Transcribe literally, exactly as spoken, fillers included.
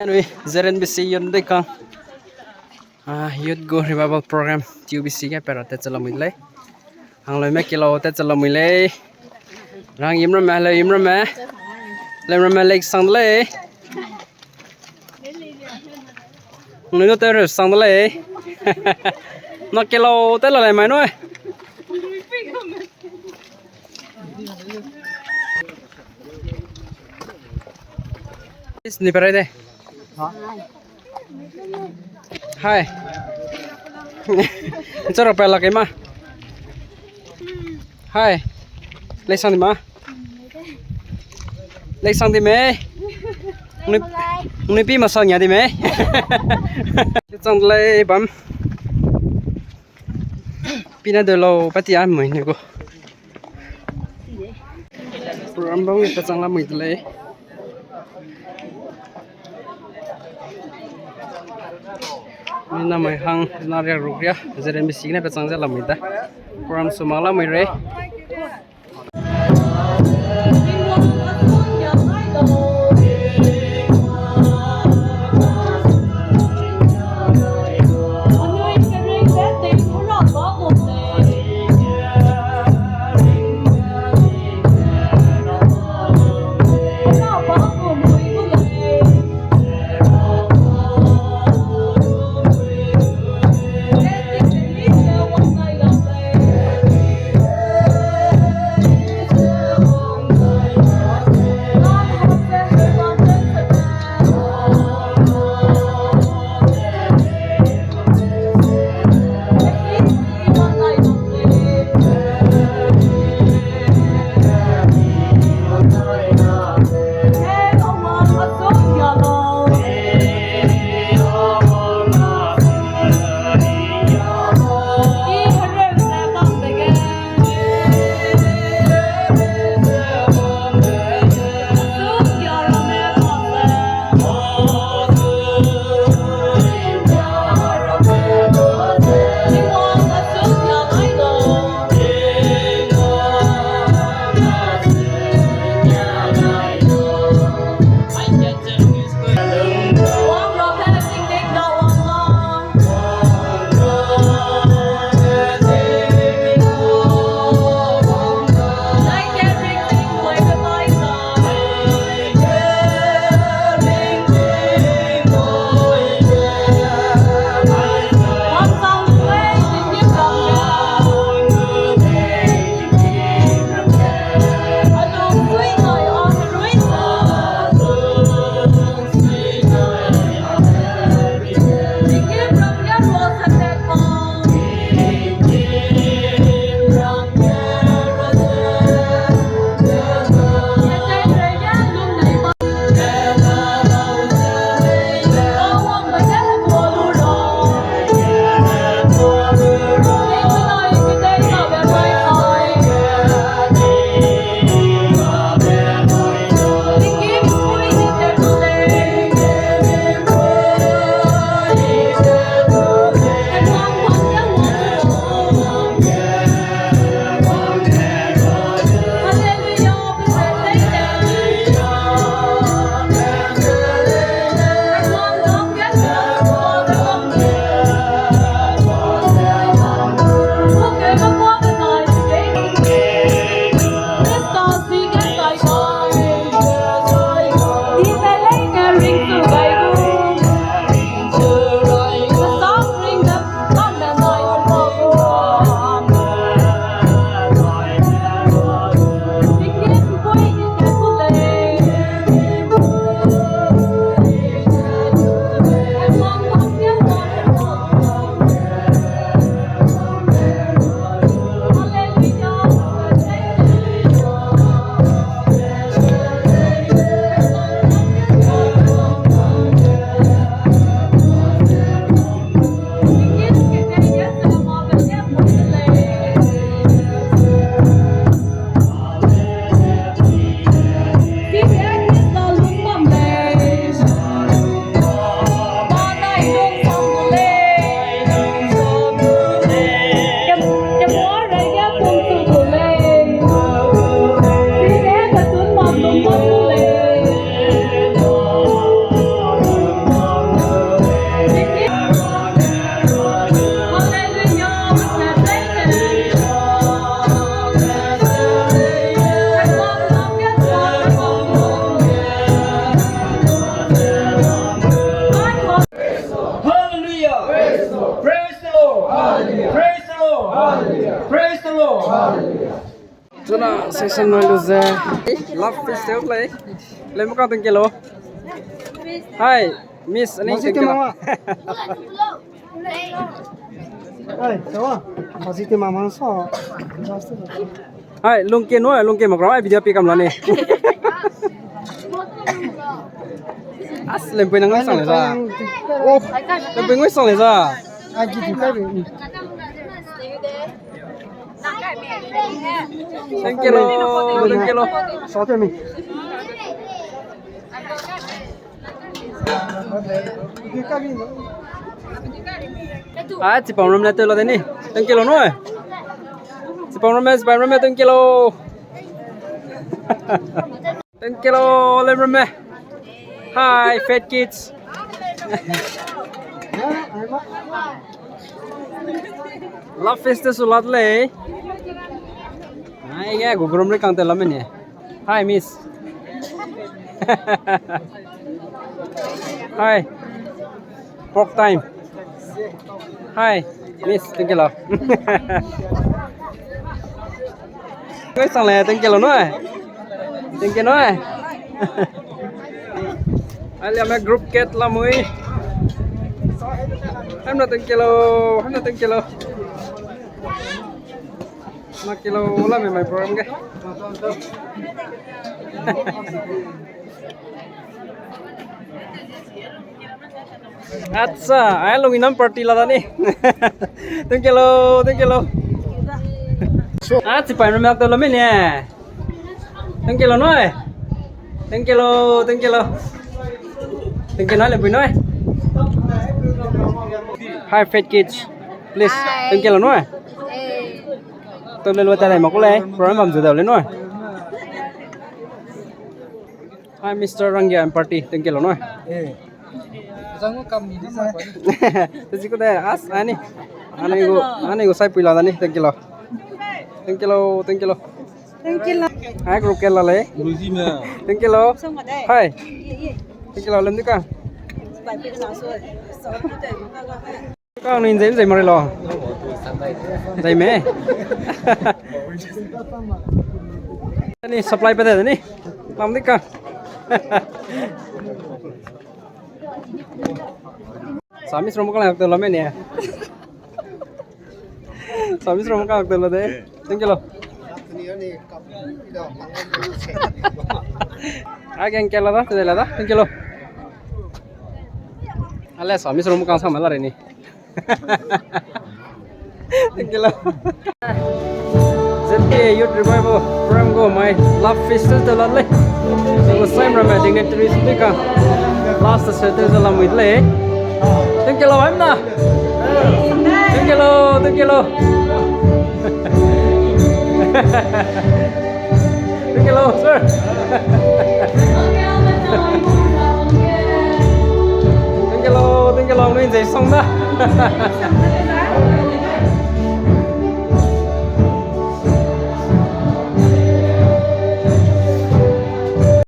Anui, Z N B C Youth Day kang. Ah, Youth gu Revival Program, T U B C ge pe ra tat che lamui de lei. Hangluime kilau tat che lamui lei. Rang imramme, hello imramme. Lemramme lei sang de lei. Nui du tew re sang de lei. Na kilau tat la lei mai nui. Is ni perai de. Hai. Choro pe la ke ma. Hai. Lei sang di ma. Lei sang di mei. Nui, nui pi ma sang ya di mei. Chang lei bam. Pina de lau, pa ti a mui ne gu. Program bang ni ta chang lamui de lei. Ni na mai hang, na ria ruk ria, Z N B C ne pe chang ze lamui da. Program su mak lamui rei. Session noi lu ze. Love festival play. Lem ka thank you lo. Hi, Miss Aning, thank you lo. Hai, lungke no, lungke mak ra, video pi kam la ni. As lempui nang sang le za. Oh, lempui ngoi sang le za. Thank you lo, thank you lo. Ah, chipau ram ne te lo de ni. Thank you lo no. Chipau ram ne, chipau ram ne, thank you lo. Thank you lo, lem ram ne. Hi, fat kids. Love fest su lat lei. Ai ge, gu group re kang te lam ne. Hi, miss. Hi. Pork time. Hi, miss, thank you lo. Koi sang le, thank you lo no. Thank you no. Ai le me group cat lamui. Hamna thank you lo, hamna thank you lo. Mak kilo la me mai program ge. Acha, ai lung inam party la da ni. Thank you lo, thank you lo. Ah, chipai me mak to lo me ne. Thank you lo noi. Thank you lo, thank you lo. Thank you noi, le bui noi. Hi, fat kids. Please, thank you lo noi. To le lo ta dai ma ku lei, program bam zu dau le noi. Hi, Mister Rangya and party, thank you lo noi. Eh. Zangu kam ni na ma. Te si ku de, as, ani. Ani gu, ani gu sai pui la da ni, thank you lo. Thank you lo, thank you lo. Thank you lo. Hi, group ke la lei. Thank you lo. Hi. Thank you lo, lem di ka. Kang nui nzei nzei mare lo. Nzei me. Ni supply pe de ni. Lam di ka. Sami srom ka lak te lo me ni. Sami srom ka lak te lo de. Thank you lo. Again ke la da, te la da. Thank you lo. Ale sami srom ka sang ma la re ni. Thank you lo. Z P A Youth Revival Program gu mai love festival te la lei. Gu sai ramme dignitaries pi ka. Last Saturday ze lamui lei. Thank you lo, hamna. Thank you lo, thank you lo. Thank you lo, sir. Thank you lo, thank you lo, nui nzei song da.